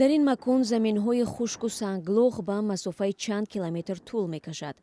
Дар ин макон заминҳои хушку санглох ба масофаи чанд километр тӯл мекашад,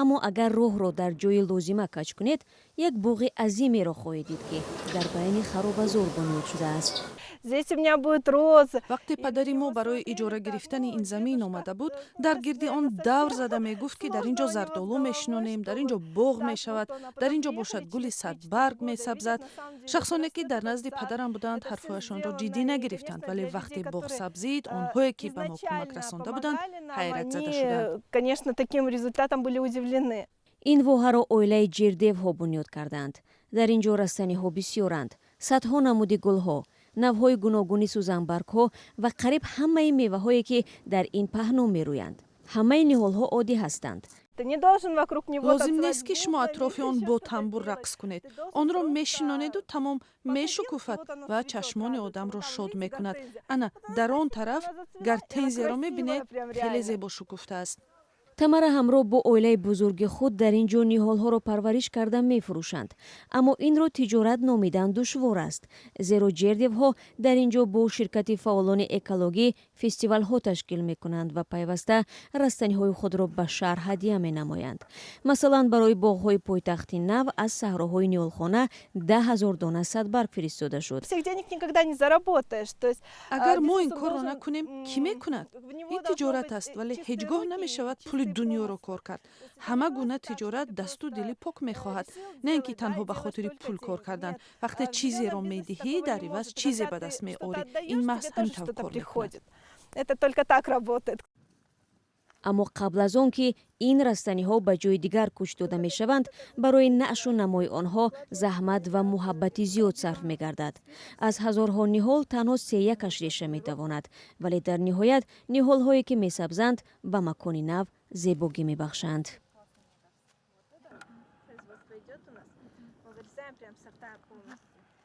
аммо агар роҳро дар ҷои лозима каҷ кунед, як боғи азимеро хоҳед дид, ки дар байни харобазор бунёд шудааст. Здесь у меня будут розы. Вақте падари мо барои иҷора гирифтани ин замин омада буд, дар гирди он давр зада мегуфт, ки дар ин ҷо зардолу мешинонем, дар ин ҷо боғ мешавад, дар ин ҷо бошад, гули садбарг месабзад. Шахсоне ки дар назди падарам буданд, ҳарфҳояшонро ҷиддӣ нагирифтанд, вале вақте боғ сабзид, онҳое ки ба мо кӯмак расонда буданд, ҳайратзада шуданд. Конечно, таким результатом были удивлены. Ин воҳаро оилаи Ҷердевҳо бунёд карданд. Дар ин ҷо растаниҳо бисёранд: садҳо намуди гулҳо, навъҳои гуногуни сӯзанбаргҳо ва қариб ҳамаи меваҳое, ки дар ин паҳно мерӯянд. Ҳамаи ниҳолҳо оддӣ ҳастанд. Лозим нест, ки шумо атрофи он бо тамбур рақс кунед. Онро мешинонеду тамом, мешукуфад ва чашмони одамро шод мекунад. Ана дар он тараф гортензияро мебинед, хеле зебо шукуфтааст. Тамара ҳамроҳ бо оилаи бузурги худ дар ин ҷо ниҳолҳоро парвариш карда мефурӯшанд, аммо инро тиҷорат номидан душвор аст, зеро Ҷердевҳо дар ин ҷо бо ширкати фаъолони экологӣ фестивалҳо ташкил мекунанд ва пайваста растаниҳои худро ба шаҳр ҳадя менамоянд. Масалан, барои боғҳои пойтахти нав аз саҳроҳои ниҳолхона 10 000 дона садбарг фиристода шуд. Агар мо ин корро накунем, кӣ мекунад? Ин тиҷорат аст, вале ҳеҷ гоҳ намешавад пули дунёро кор кард. Ҳама гуна тиҷорат дасту дили пок мехоҳад, на ин ки танҳо ба хотири пул кор кардан. Вақте чизеро медиҳӣ, дар иваз чизе ба даст меорӣ. Ин маҳз ҳамин тавр кор мекунад. Это только так работает. Аммо қабл аз он ки ин растаниҳо ба ҷои дигар кӯч дода мешаванд, барои наъшу намои онҳо заҳмат ва муҳаббати зиёд сарф мегардад. Аз ҳазорҳо ниҳол танҳо сеякаш реша метавонад, вале дар ниҳоят ниҳолҳое ки месабзанд, ба макони нав зебогӣ мебахшанд. Производство идет у нас. Мы вырезаем прям сорта полностью.